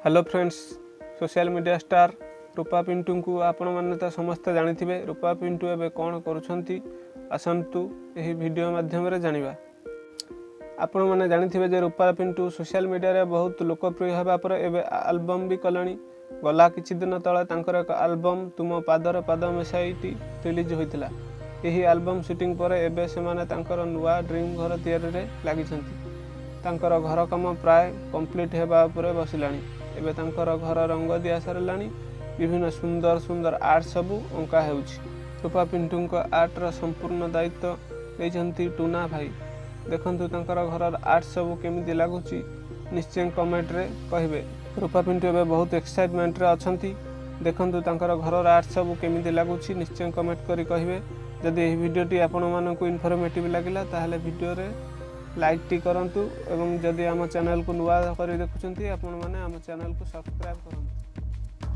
Hello friends, social media star ରୂପା ପିଣ୍ଟୁଙ୍କୁ ଆପଣମାନେ ତ ସମସ୍ତେ ଜାଣିଥିବେ। ରୂପା ପିଣ୍ଟୁ ଏବେ କ'ଣ କରୁଛନ୍ତି, ଆସନ୍ତୁ ଏହି ଭିଡ଼ିଓ ମାଧ୍ୟମରେ ଜାଣିବା। ଆପଣମାନେ ଜାଣିଥିବେ ଯେ ରୂପା ପିଣ୍ଟୁ ସୋସିଆଲ ମିଡ଼ିଆରେ ବହୁତ ଲୋକପ୍ରିୟ ହେବା ପରେ ଏବେ ଆଲବମ୍ ବି କଲେଣି। ଗଲା କିଛି ଦିନ ତଳେ ତାଙ୍କର ଏକ ଆଲବମ୍ ତୁମ ପାଦରେ ପାଦ ମିଶାଇଟି ରିଲିଜ୍ ହୋଇଥିଲା। ଏହି ଆଲବମ୍ ସୁଟିଂ ପରେ ଏବେ ସେମାନେ ତାଙ୍କର ନୂଆ ଡ୍ରିମ୍ ଘର ତିଆରିରେ ଲାଗିଛନ୍ତି। ତାଙ୍କର ଘର କାମ ପ୍ରାୟ କମ୍ପ୍ଲିଟ୍ ହେବା ଉପରେ ବସିଲାଣି। ଏବେ ତାଙ୍କର ଘର ରଙ୍ଗ ଦିଆ ସରିଲାଣି, ବିଭିନ୍ନ ସୁନ୍ଦର ସୁନ୍ଦର ଆର୍ଟ ସବୁ ଅଙ୍କା ହେଉଛି। ରୂପା ପିଣ୍ଟୁଙ୍କ ଆର୍ଟର ସମ୍ପୂର୍ଣ୍ଣ ଦାୟିତ୍ୱ ନେଇଛନ୍ତି ଟୁନା ଭାଇ। ଦେଖନ୍ତୁ ତାଙ୍କର ଘରର ଆର୍ଟ ସବୁ କେମିତି ଲାଗୁଛି, ନିଶ୍ଚୟ କମେଣ୍ଟରେ କହିବେ। ରୂପା ପିଣ୍ଟୁ ଏବେ ବହୁତ ଏକ୍ସାଇଟମେଣ୍ଟରେ ଅଛନ୍ତି। ଦେଖନ୍ତୁ ତାଙ୍କର ଘରର ଆର୍ଟ ସବୁ କେମିତି ଲାଗୁଛି, ନିଶ୍ଚୟ କମେଣ୍ଟ କରି କହିବେ। ଯଦି ଏହି ଭିଡ଼ିଓଟି ଆପଣମାନଙ୍କୁ ଇନଫର୍ମେଟିଭ୍ ଲାଗିଲା, ତାହେଲେ ଭିଡ଼ିଓରେ ଲାଇକ୍ଟି କରନ୍ତୁ ଏବଂ ଯଦି ଆମ ଚ୍ୟାନେଲକୁ ନୂଆ କରି ଦେଖୁଛନ୍ତି ଆପଣମାନେ, ଆମ ଚ୍ୟାନେଲକୁ ସବସ୍କ୍ରାଇବ୍ କରନ୍ତୁ।